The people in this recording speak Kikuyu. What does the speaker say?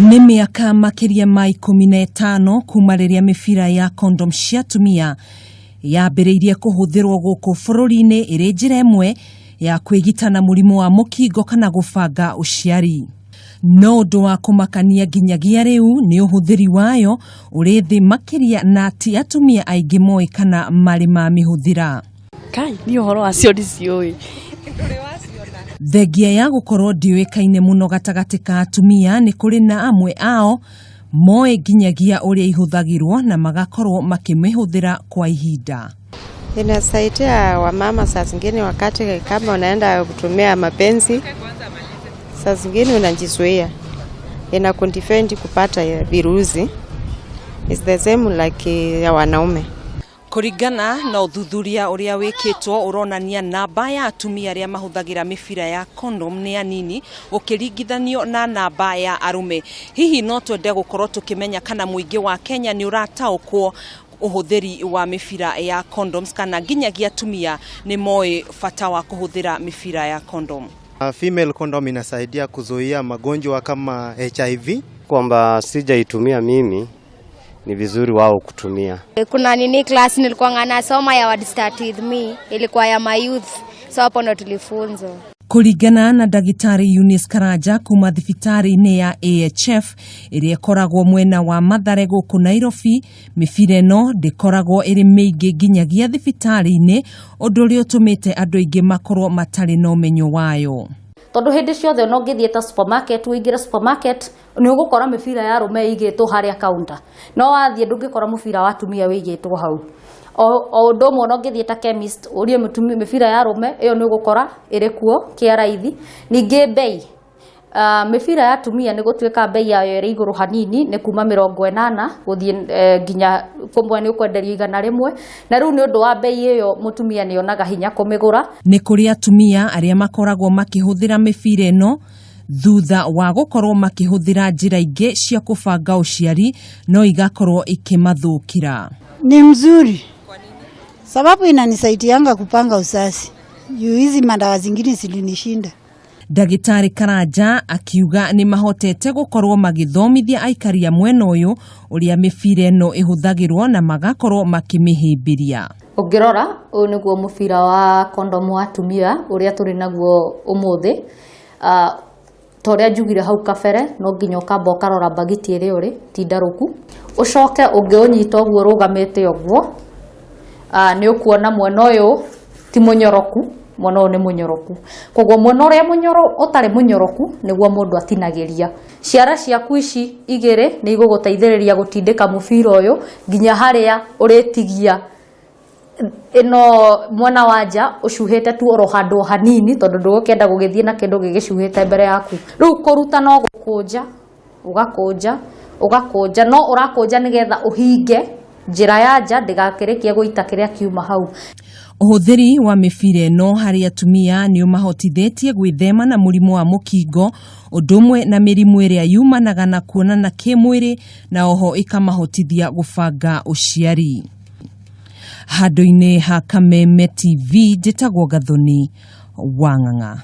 Nĩ mĩaka makĩria ma 15 kuma rĩrĩa mĩbira ya condom cia atumia yambĩrĩirie kũhũthĩrwo gũkũ bũrũri-inĩ ĩrĩ njĩra ĩmwe ya kwĩgita na mũrimũ wa mũkingo kana gũbanga ũciari. No ũndũ wa kũmakania nginyagia rĩu nĩ ũhũthĩri wayo ũrĩ thĩ makĩria na ti atumia aingĩ moĩ kana marĩ mamĩhũthĩra. Kai, niĩ ũhoro wacio ndiciũĩ. Thengia ya gũkorwo ndĩũĩkaine mũno gatagatĩ ka atumia nĩ kũrĩ na amwe ao moĩ nginyagia ũrĩa ihũthagĩrwo na magakorwo makĩmĩhũthĩra kwa ihinda. Inasaidia wamama saa zingine, wakati kama unaenda kutumia mapenzi, saa zingine unajizuia, inakudefend kupata virusi. It's the same like ya wanaume. Kũringana na ũthuthuria ũrĩa wĩkĩtwo ũronania namba ya atumia arĩa mahũthagĩra mĩbira ya condom nĩ anini gũkĩringithanio na namba ya arũme. Hihi no twende gũkorwo tũkĩmenya kana mũingĩ wa Kenya nĩ ũrataũkwo ũhũthĩri wa mĩbira ya condoms kana nginyagia atumia nĩ moĩ bata wa kũhũthĩra mĩbira ya condom. Female condom inasaidia kuzuia magonjwa kama HIV. Kwamba sijaitumia mimi, ni vizuri wao kutumia. Kuna nini class nilikuwa nasoma ya Word Start With Me, ilikuwa ya my youth, so hapo ndo tulifunzwa. Kũringana na ndagĩtarĩ Eunice Karanja kuma thibitarĩ-inĩ ya AHF ĩrĩa ĩkoragwo mwena wa Mathare gũkũ Nairobi, mĩbira ĩno ndĩkoragwo ĩrĩ mĩingĩ nginyagia thibitarĩ-inĩ, ũndũ ũrĩa ũtũmĩte andũ aingĩ makorwo matarĩ na ũmenyo wayo. Tondu hindi ciothe ona ũngĩthiĩ ta supermarket, ũingĩre supermarket, nĩ ũgũkora mĩbira ya arũme ĩigĩtwo harĩa counter, no wathiĩ ndũngĩkora mũbira wa atumia wĩigĩtwo hau. O ũndũ ũmwe ona ũngĩthiĩ ta chemist ũrie mũtumia mĩbira ya arũme ĩyo, nĩ ũgũkora ĩrĩ kuo kĩa raithi. Ningĩ bei, mĩbira ya atumia nĩ gũtuĩka bei yayo ĩrĩ igũrũ hanini, nĩ kuma 80 gũthiĩ nginya kũmwe nĩ ũkwenderio 100, na rĩu nĩ ũndũ wa bei ĩyo mũtumia nĩ onaga hinya kũmĩgũra. Nĩ kũrĩ atumia arĩa makoragwo makĩhũthĩra mĩbira ĩno thutha wa gũkorwo makĩhũthĩra njĩra ingĩ cia kũbanga ũciari no igakorwo ikĩmathũkĩra. Ni mzuri sababu inanisaidianga kupanga uzazi, juu hizi madawa zingine zilinishinda. Ndagĩtarĩ Karanja akiuga nĩ mahotete gũkorwo magĩthomithia aikari a mwena ũyũ ũrĩa mĩbira ĩno ĩhũthagĩrwo na magakorwo makĩmĩhĩmbĩria. Ũngĩrora, ũyũ nĩguo mũbira wa condom wa atumia ũrĩa tũrĩ naguo ũmũthĩ. Ta ũrĩa njugire hau kabere, no nginya ũkamba ũkarora mbagiti ĩrĩa ũrĩ ti ndarũku, ũcoke ũngĩũnyita ũguo ũrũgamĩte ũguo, nĩ ũkuona mwena ũyũ ti mũnyoroku, mwena ũyũ nĩ mũnyoroku. Koguo mwena ũrĩa ũtarĩ mũnyoroku nĩguo mũndũ atinagĩria. Ciara ciaku ici igĩrĩ nĩ igũgũteithĩrĩria gũtindĩka mũbira ũyũ nginya harĩa ũrĩtigia ĩno mwena wa nja ũcuhĩte tu oro handũ hanini, tondũ ndũgũkĩenda gũgĩthiĩ na kĩndũ gĩgĩcuhĩte mbere yaku. Rĩu kũruta no gũkũnja, ũgakũnja, ũgakũnja, no ũrakũnja nĩgetha ũhinge njĩra ya nja ndĩgakĩrĩkie gũita kĩrĩa kiuma hau. Ũhũthĩri wa mĩbira ĩno harĩ atumia nĩ ũmahotithĩtie gwĩthema na mũrimũ wa mũkingo, ũndũ ũmwe na mĩrimũ ĩrĩa yumanaga na kuonana kĩmwĩrĩ, na oho ĩkamahotithia gũbanga ũciari. Handũ-inĩ ha Kameme TV, njĩtagwo Gathoni wa Ng'ang'a.